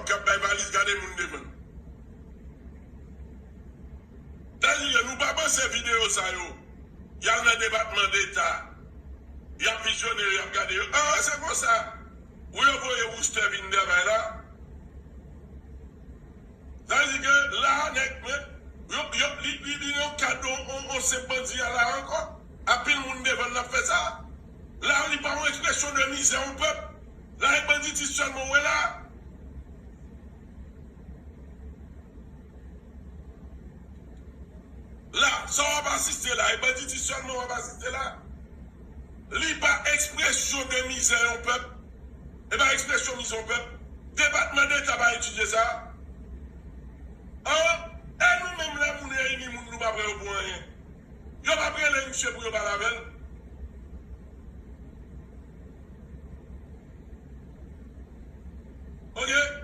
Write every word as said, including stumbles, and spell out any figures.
k ap bay valiz, gade moun devan. Dayè, nou pa panse videyo sa yo, y al nan Depatman Deta, y ap vizyone yo, y ap gade yo. Ah, se konsa pou yo voye Wooster vin travay la. Sa vle di ke la, nèg, men, yo, yo, li, li, li nan kad yon, yon, yon senp bandi a la ankò. Anpil moun devan l ap fè sa. La, li pa yon ekspresyon de mizè yon pèp. La, e banditis sèlman w wè la. La, sa w ap asiste la, e banditis sèlman w ap asiste la. Li pa ekspresyon de mizè yon pèp. E pa ekspresyon mizè yon pèp. Depatman Deta pa etidye sa. An, e nou menm lè moun reyini moun, nou pa pran yo pou anyen. Yo p ap rele misye pou yo pale avè l. Oke?